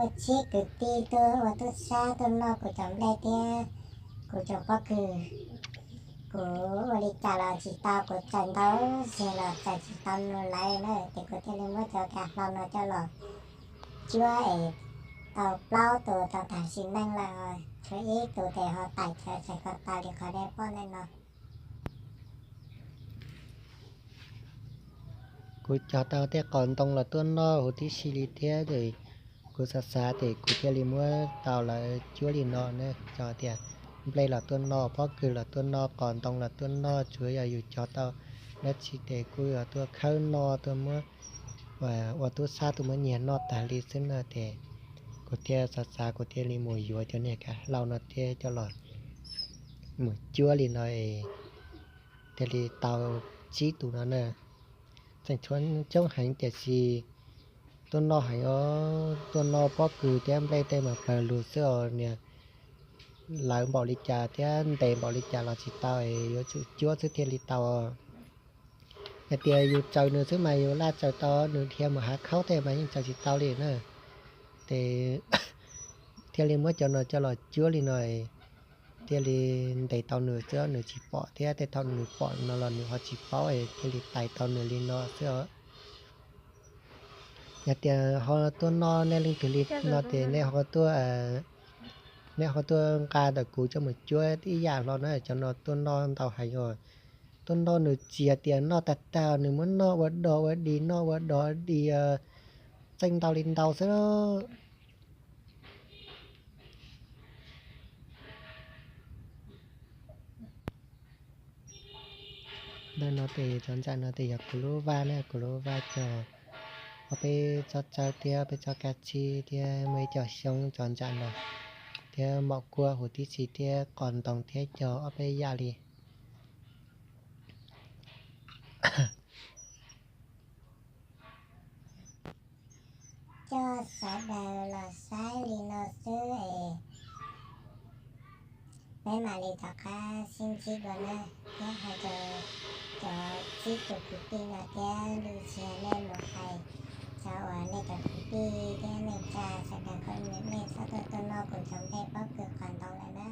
Tuaj tsib kwv tij tuaj ua tub sab tuaj noj kuv cov nplej thiab kuv cov pob kws. Kuv ua li cas los tsis tau, kuv txais ntau zag los txais tsis tau nws lawm na, ces kuv thiaj li muab cov kav hlau no coj los cuab es tau plaub tus tau tag sim neej lawm, tshuav ib tus ces ho tais chaw txais ko taw li qhov nej pom ntawm no. Kuv cog tau tej qos ntoo los tuaj noj huv tib si li thiab, kuv xav xav ces kuv thiaj li muab tau lawv cuab li no na, cog tias nplej los tuaj noj, pob kws los tuaj noj, qos ntoo los tuaj noj, tsuav yog yus cog tau dab tsi ces kuj yog tuaj khawb noj, tuaj muab ua tub sab tuaj muab nyiag noj tag li xwb na. Ces kuv thiaj xav xav kuv thiaj li mus yuav cov niag kav hlau no thiab coj los mus cuab li no es thiaj li tau tsib tus no na. Tseem tshuav coob heev tiam sis tuaj noj heev os, tuaj noj pob kws thiab nplej tej mas pawg lug xwb os niag. Lawv npaum li cas thiab ntes npaum li cas los tsis tau, yuav tsum cuab xwb thiaj li tau. Hais tias yus tsaws nws xwb mas yus laj tsaws tau, nws dhia mus hav khaub tej mas yeej tsaws tsis tau li na. Ces thiaj li muab cov no coj los cuab li no, thiaj li ntes tau nws xwb, nws tsis pom thiab tej thaum nws pom no los nws ho tsis paub, thiaj li tais tau nws li no xwb os. Yog tias ho tuaj noj nej leej twg li no ces nej ho tuaj nqa ntawm kuv coj mus cuab ib yam hlo na, cov no tuaj noj ntau heev os. Tuaj noj nws tsis hais tias noj tag tag, nws muab noj ua dog ua dig, noj ua dog ua dig, txeej ntau li ntau xwb. Ntawm no ces cov ntxam no ces yog kuv lub vaj na, kuv lub vaj cog ob peb txoj tsawb thiab ob peb txoj kab tsib thiab muaj ib co xyoob cov ntxam no, thiab maum kuab huv tib si thiab qos ntoo thiab cog ob peb yam li. Coj sawv daws los saib li no xwb es peb mam li rov qab sib ntsib dua na. Thiab hais rau cov tsib tus kwv tij no thiab lwm zaus nej mus hais rau uas nej cov kwv tij thiab neej tsa sawv daws kom nej txhob tuaj tuaj noj kuv cov nplej pob kws qos ntoo lawm na.